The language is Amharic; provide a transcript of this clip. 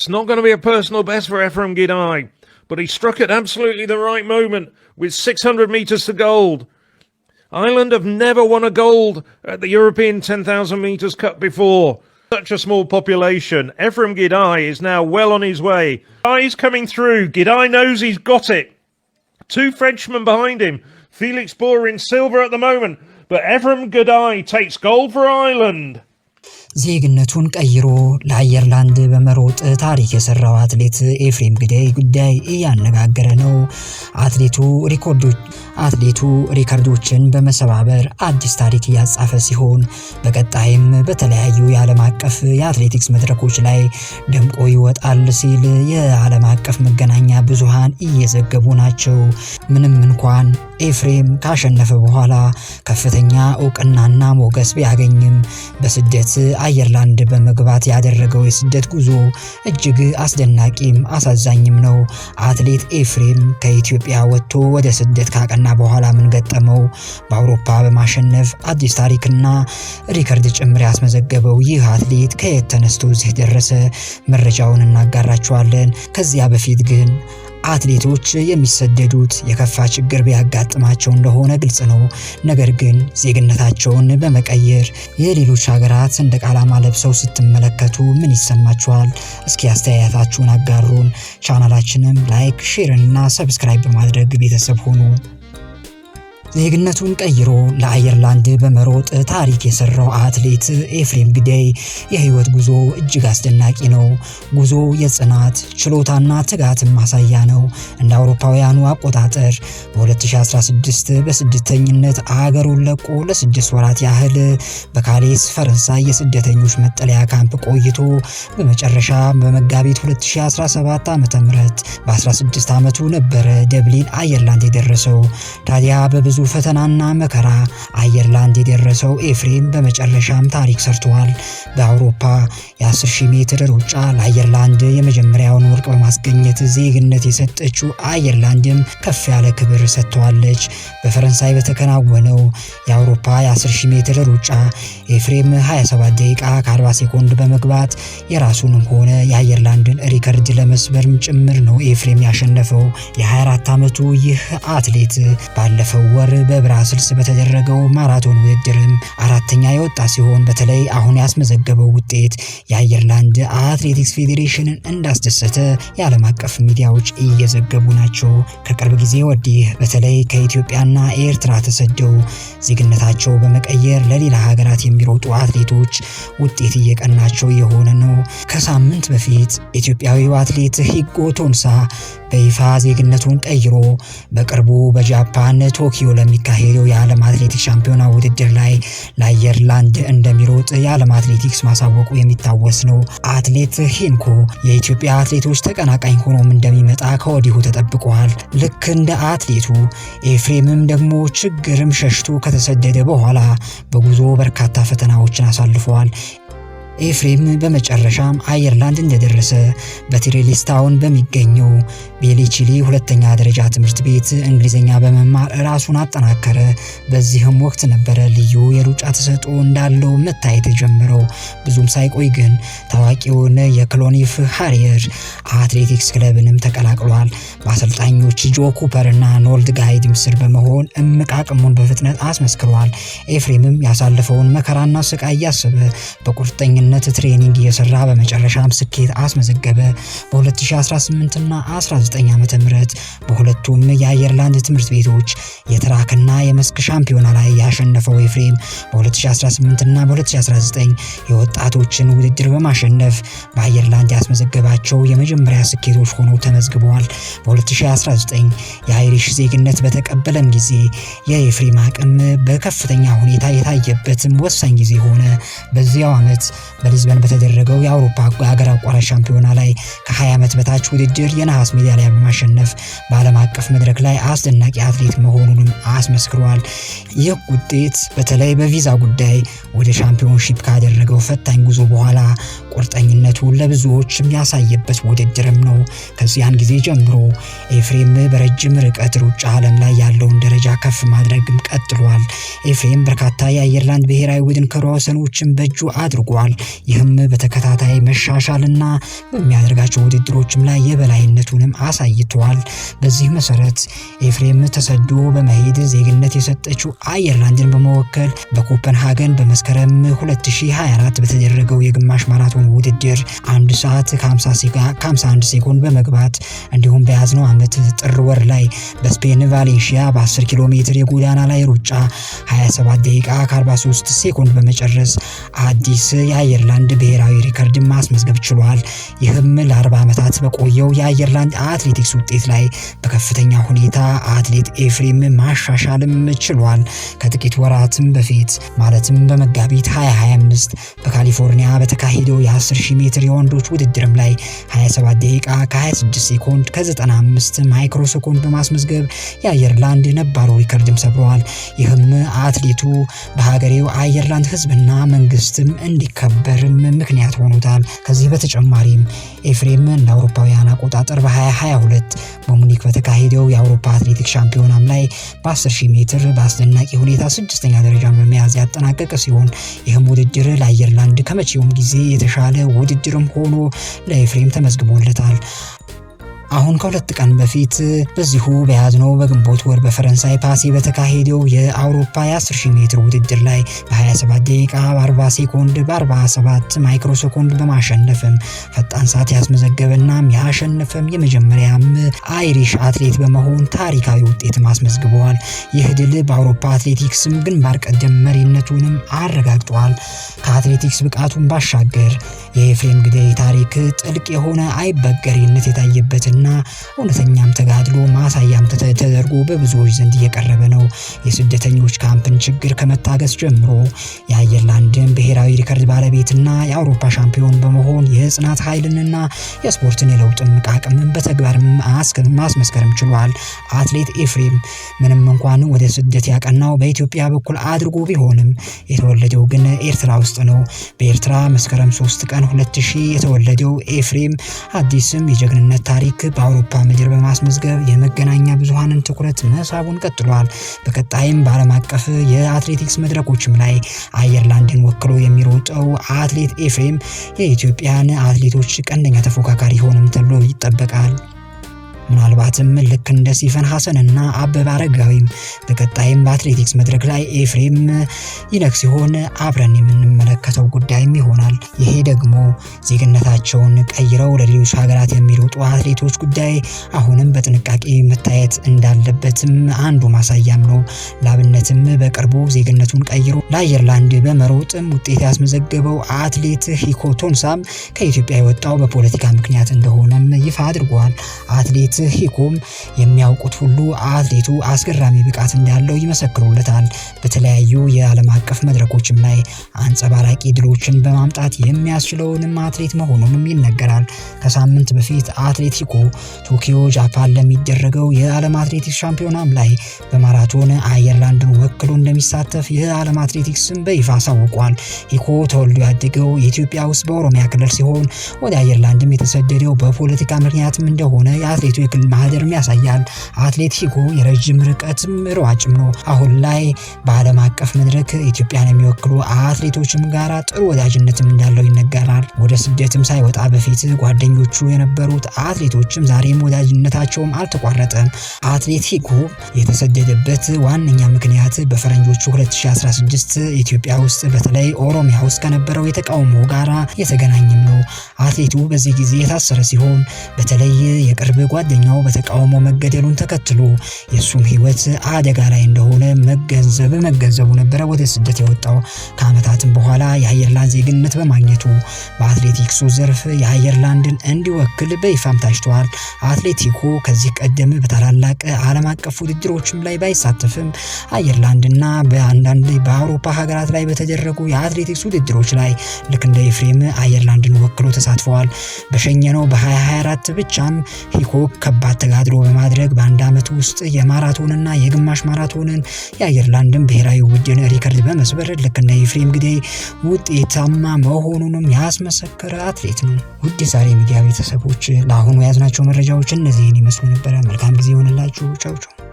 It's not going to be a personal best for Ephraim Gidey, but he struck at absolutely the right moment with 600 metres to gold. Ireland have never won a gold at the European 10,000 metres Cup before. Such a small population. Ephraim Gidey is now well on his way. Gidey's coming through. Gidey knows he's got it. Two Frenchmen behind him. Felix Boer in silver at the moment. But Ephraim Gidey takes gold for Ireland. ዜግነቱን ቀይሮ ለአየርላንድ በመሮጥ ታሪክ የሰራው አትሌት ኤፍሬም ግደይ ጉዳይ እያነጋገረ ነው። አትሌቱ ሪከርዶችን በመሰባበር አዲስ ታሪክ እያጻፈ ሲሆን በቀጣይም በተለያዩ የዓለም አቀፍ የአትሌቲክስ መድረኮች ላይ ደምቆ ይወጣል ሲል የዓለም አቀፍ መገናኛ ብዙሃን እየዘገቡ ናቸው። ምንም እንኳን ኤፍሬም ካሸነፈ በኋላ ከፍተኛ እውቅናና ሞገስ ቢያገኝም በስደት አየርላንድ በመግባት ያደረገው የስደት ጉዞ እጅግ አስደናቂም አሳዛኝም ነው። አትሌት ኤፍሬም ከኢትዮጵያ ወጥቶ ወደ ስደት ካቀና በኋላ ምን ገጠመው? በአውሮፓ በማሸነፍ አዲስ ታሪክና ሪከርድ ጭምር ያስመዘገበው ይህ አትሌት ከየት ተነስቶ እዚህ ደረሰ? መረጃውን እናጋራችኋለን። ከዚያ በፊት ግን አትሌቶች የሚሰደዱት የከፋ ችግር ቢያጋጥማቸው እንደሆነ ግልጽ ነው። ነገር ግን ዜግነታቸውን በመቀየር የሌሎች ሀገራት ሰንደቅ ዓላማ ለብሰው ስትመለከቱ ምን ይሰማችኋል? እስኪ አስተያየታችሁን አጋሩን። ቻናላችንም like፣ share እና subscribe በማድረግ ቤተሰብ ሁኑ። ዜግነቱን ቀይሮ ለአየርላንድ በመሮጥ ታሪክ የሰራው አትሌት ኤፍሬም ግደይ የህይወት ጉዞ እጅግ አስደናቂ ነው። ጉዞ የጽናት፣ ችሎታና ትጋትን ማሳያ ነው። እንደ አውሮፓውያኑ አቆጣጠር በ2016 በስደተኝነት አገሩን ለቆ ለ6 ወራት ያህል በካሌስ ፈረንሳይ የስደተኞች መጠለያ ካምፕ ቆይቶ በመጨረሻ በመጋቢት 2017 ዓ.ም በ16 ዓመቱ ነበረ ደብሊን አየርላንድ የደረሰው። ታዲያ በብዙ ፈተናና መከራ አየርላንድ የደረሰው ኤፍሬም በመጨረሻም ታሪክ ሰርተዋል። በአውሮፓ የ10,000 ሜትር ሩጫ ለአየርላንድ የመጀመሪያውን ወርቅ በማስገኘት ዜግነት የሰጠችው አየርላንድም ከፍ ያለ ክብር ሰጥተዋለች። በፈረንሳይ በተከናወነው የአውሮፓ የ10,000 ሜትር ሩጫ ኤፍሬም 27 ደቂቃ ከ40 ሴኮንድ በመግባት የራሱንም ሆነ የአየርላንድን ሪከርድ ለመስበርም ጭምር ነው ኤፍሬም ያሸነፈው። የ24 ዓመቱ ይህ አትሌት ባለፈው ወር በብራስልስ በተደረገው ማራቶን ውድድርም አራተኛ የወጣ ሲሆን በተለይ አሁን ያስመዘገበው ውጤት የአየርላንድ አትሌቲክስ ፌዴሬሽንን እንዳስደሰተ የዓለም አቀፍ ሚዲያዎች እየዘገቡ ናቸው። ከቅርብ ጊዜ ወዲህ በተለይ ከኢትዮጵያና ኤርትራ ተሰደው ዜግነታቸው በመቀየር ለሌላ ሀገራት የሚሮጡ አትሌቶች ውጤት እየቀናቸው እየሆነ ነው። ከሳምንት በፊት ኢትዮጵያዊው አትሌት ሂጎ ቶንሳ በይፋ ዜግነቱን ቀይሮ በቅርቡ በጃፓን ቶኪዮ ለሚካሄደው የዓለም አትሌቲክስ ሻምፒዮና ውድድር ላይ ለአየርላንድ እንደሚሮጥ የዓለም አትሌቲክስ ማሳወቁ የሚታወስ ነው። አትሌት ሂንኮ የኢትዮጵያ አትሌቶች ተቀናቃኝ ሆኖም እንደሚመጣ ከወዲሁ ተጠብቋል። ልክ እንደ አትሌቱ ኤፍሬምም ደግሞ ችግርም ሸሽቶ ከተሰደደ በኋላ በጉዞ በርካታ ፈተናዎችን አሳልፈዋል። ኤፍሬም በመጨረሻም አየርላንድ እንደደረሰ በትሬሊስታውን በሚገኘው ቤሊቺሊ ሁለተኛ ደረጃ ትምህርት ቤት እንግሊዝኛ በመማር ራሱን አጠናከረ። በዚህም ወቅት ነበረ ልዩ የሩጫ ተሰጥኦ እንዳለው መታየት የጀመረው። ብዙም ሳይቆይ ግን ታዋቂውን የክሎኒፍ ሃሪየር አትሌቲክስ ክለብንም ተቀላቅሏል። በአሰልጣኞች ጆ ኩፐር እና ኖልድ ጋይድም ስር በመሆን እምቅ አቅሙን በፍጥነት አስመስክሯል። ኤፍሬምም ያሳለፈውን መከራና ስቃይ እያሰበ በቁርጠኝነት training እየሰራ በመጨረሻም ስኬት አስመዘገበ። በ2018 እና 19 ዓ.ም በሁለቱም የአየርላንድ ትምህርት ቤቶች የትራክና የመስክ ሻምፒዮና ላይ ያሸነፈው ኤፍሬም በ2018 እና በ2019 የወጣቶችን ውድድር በማሸነፍ በአየርላንድ ያስመዘገባቸው የመጀመሪያ ስኬቶች ሆነው ተመዝግበዋል። በ2019 የአይሪሽ ዜግነት በተቀበለም ጊዜ የኤፍሬም አቅም በከፍተኛ ሁኔታ የታየበትም ወሳኝ ጊዜ ሆነ። በዚያው ዓመት በሊዝበን በተደረገው የአውሮፓ ሀገር አቋራጭ ሻምፒዮና ላይ ከ20 ዓመት በታች ውድድር የነሐስ ሜዳሊያ በማሸነፍ በዓለም አቀፍ መድረክ ላይ አስደናቂ አትሌት መሆኑንም አስመስክሯል። ይህ ውጤት በተለይ በቪዛ ጉዳይ ወደ ሻምፒዮንሺፕ ካደረገው ፈታኝ ጉዞ በኋላ ቁርጠኝነቱን ለብዙዎች ያሳየበት ውድድርም ነው። ከዚያን ጊዜ ጀምሮ ኤፍሬም በረጅም ርቀት ሩጫ ዓለም ላይ ያለውን ደረጃ ከፍ ማድረግም ቀጥሏል። ኤፍሬም በርካታ የአየርላንድ ብሔራዊ ቡድን ክብረ ወሰኖችን በእጁ አድርጓል። ይህም በተከታታይ መሻሻልና በሚያደርጋቸው ውድድሮችም ላይ የበላይነቱንም አሳይተዋል። በዚህ መሰረት ኤፍሬም ተሰዶ በመሄድ ዜግነት የሰጠችው አየርላንድን በመወከል በኮፐንሃገን በመስከረም 2024 በተደረገው የግማሽ ማራቶን ውድድር 1 ሰዓት ከ51 ሴኮንድ በመግባት እንዲሁም በያዝነው ዓመት ጥር ወር ላይ በስፔን ቫሌንሺያ በ10 ኪሎ ሜትር የጎዳና ላይ ሩጫ 27 ደቂቃ ከ43 ሴኮንድ በመጨረስ አዲስ የአየርላንድ ብሔራዊ ሪከርድ ማስመዝገብ ችሏል። ይህም ለ40 ዓመታት በቆየው የአየርላንድ አትሌቲክስ ውጤት ላይ በከፍተኛ ሁኔታ አትሌት ኤፍሬም ማሻሻልም ችሏል። ከጥቂት ወራትም በፊት ማለትም በመጋቢት 2025 በካሊፎርኒያ በተካሄደው የ10,000 ሜትር የወንዶች ውድድርም ላይ 27 ደቂቃ ከ26 ሴኮንድ ከ95 ማይክሮ ሴኮንድ በማስመዝገብ የአየርላንድ ነባሩ ሪከርድም ሰብረዋል። ይህም አትሌቱ በሀገሬው አየርላንድ ሕዝብና መንግስትም እንዲከበርም ምክንያት ሆኖታል። ከዚህ በተጨማሪም ኤፍሬም እንደ አውሮፓውያን አቆጣጠር በ2022 በሙኒክ በተካሄደው የአውሮፓ አትሌቲክስ ሻምፒዮናም ላይ በ10,000 ሜትር በአስደናቂ ሁኔታ 6ኛ ደረጃን በመያዝ ያጠናቀቀ ሲሆን ይህም ውድድር ለአየርላንድ ከመቼውም ጊዜ የተሻለ ውድድርም ሆኖ ለኤፍሬም ተመዝግቦለታል። አሁን ከ2 ቀን በፊት በዚሁ በያዝነው በግንቦት ወር በፈረንሳይ ፓሲ በተካሄደው የአውሮፓ የ10,000 ሜትር ውድድር ላይ በ27 ደቂቃ በ40 ሴኮንድ በ47 ማይክሮ ሴኮንድ በማሸነፍም ፈጣን ሰዓት ያስመዘገበና ያሸነፈም የመጀመሪያም አይሪሽ አትሌት በመሆን ታሪካዊ ውጤት አስመዝግበዋል። ይህ ድል በአውሮፓ አትሌቲክስም ግንባር ቀደም መሪነቱንም አረጋግጧል። ከአትሌቲክስ ብቃቱን ባሻገር የኤፍሬም ግደይ ታሪክ ጥልቅ የሆነ አይበገሬነት የታየበትና እውነተኛም ተጋድሎ ማሳያም ተደርጎ በብዙዎች ዘንድ እየቀረበ ነው። የስደተኞች ካምፕን ችግር ከመታገስ ጀምሮ የአየርላንድን ብሔራዊ ሪከርድ ባለቤትና የአውሮፓ ሻምፒዮን በመሆን የጽናት ኃይልንና የስፖርትን የለውጥ አቅምን በተግባር ማስመስከርም ችሏል። አትሌት ኤፍሬም ምንም እንኳን ወደ ስደት ያቀናው በኢትዮጵያ በኩል አድርጎ ቢሆንም የተወለደው ግን ኤርትራ ውስጥ ነው። በኤርትራ መስከረም 3 ቀን 2000 የተወለደው ኤፍሬም አዲስም የጀግንነት ታሪክ በአውሮፓ ምድር በማስመዝገብ የመገናኛ ብዙሃንን ትኩረት መሳቡን ቀጥሏል። በቀጣይም በዓለም አቀፍ የአትሌቲክስ መድረኮችም ላይ አየርላንድን ወክሎ የሚሮጠው አትሌት ኤፍሬም የኢትዮጵያን አትሌቶች ቀንደኛ ተፎካካሪ ሆኖም ተብሎ ይጠበቃል። ምናልባትም ልክ እንደ ሲፈን ሐሰን እና አበበ አረጋዊም በቀጣይም በአትሌቲክስ መድረክ ላይ ኤፍሬም ይነክ ሲሆን አብረን የምንመለከተው ጉዳይም ይሆናል። ይሄ ደግሞ ዜግነታቸውን ቀይረው ለሌሎች ሀገራት የሚሮጡ አትሌቶች ጉዳይ አሁንም በጥንቃቄ መታየት እንዳለበትም አንዱ ማሳያም ነው። ላብነትም በቅርቡ ዜግነቱን ቀይሮ ለአየርላንድ በመሮጥም ውጤት ያስመዘገበው አትሌት ሂኮ ቶንሳም ከኢትዮጵያ የወጣው በፖለቲካ ምክንያት እንደሆነም ይፋ አድርጓል። አትሌት ሂኮም የሚያውቁት ሁሉ አትሌቱ አስገራሚ ብቃት እንዳለው ይመሰክሩለታል። በተለያዩ የዓለም አቀፍ መድረኮችም ላይ አንጸባራቂ ድሎችን በማምጣት የሚያስችለውንም አትሌት መሆኑንም ይነገራል። ከሳምንት በፊት አትሌት ሂኮ ቶኪዮ ጃፓን ለሚደረገው የዓለም አትሌቲክስ ሻምፒዮናም ላይ በማራቶን አየርላንድን ወክሎ እንደሚሳተፍ የዓለም አትሌቲክስም በይፋ አሳውቋል። ሂኮ ተወልዶ ያደገው ኢትዮጵያ ውስጥ በኦሮሚያ ክልል ሲሆን ወደ አየርላንድም የተሰደደው በፖለቲካ ምክንያትም እንደሆነ የአትሌቱ የግል ማህደርም ያሳያል። አትሌት ሂኮ የረጅም ርቀትም ሯጭም ነው። አሁን ላይ በዓለም አቀፍ መድረክ ኢትዮጵያን የሚወክሉ አትሌቶችም ጋራ ጥሩ ወዳጅነትም እንዳለው ይነገራል። ወደ ስደትም ሳይወጣ በፊት ጓደኞቹ የነበሩት አትሌቶችም ዛሬም ወዳጅነታቸውም አልተቋረጠም። አትሌት ሂኮ የተሰደደበት ዋነኛ ምክንያት በፈረንጆቹ 2016 ኢትዮጵያ ውስጥ በተለይ ኦሮሚያ ውስጥ ከነበረው የተቃውሞ ጋራ የተገናኘም ነው። አትሌቱ በዚህ ጊዜ የታሰረ ሲሆን በተለይ የቅርብ ጓደኛው በተቃውሞ መገደሉን ተከትሎ የሱም ህይወት አደጋ ላይ እንደሆነ መገንዘቡ ነበረ ወደ ስደት የወጣው። ከዓመታትም በኋላ የአየርላንድ ዜግነት በማግኘቱ በአትሌቲክሱ ዘርፍ የአየርላንድን እንዲወክል በይፋም ታጭቷል። አትሌት ሂኮ ከዚህ ቀደም በታላላቅ ዓለም አቀፍ ውድድሮችም ላይ ባይሳተፍም አየርላንድና በአንዳንድ በአውሮፓ ሀገራት ላይ በተደረጉ የአትሌቲክስ ውድድሮች ላይ ልክ እንደ ኤፍሬም አየርላንድን ወክሎ ተሳትፈዋል። በሸኘነው በ2024 ብቻም ሂኮ ከባድ ተጋድሎ በማድረግ በአንድ ዓመት ውስጥ የማራቶንና የግማሽ ማራቶንን የአየርላንድን ብሔራዊ ቡድን ሪከርድ በመስበር ልክ እንደ ኤፍሬም ግደይ ውጤታማ መሆኑንም ያስመሰከረ አትሌት ነው። ውድ የዛሬ ሚዲያ ቤተሰቦች ለአሁኑ የያዝናቸው መረጃዎች እነዚህን ይመስሉ ነበረ። መልካም ጊዜ ይሆንላችሁ። ቻው ቻው።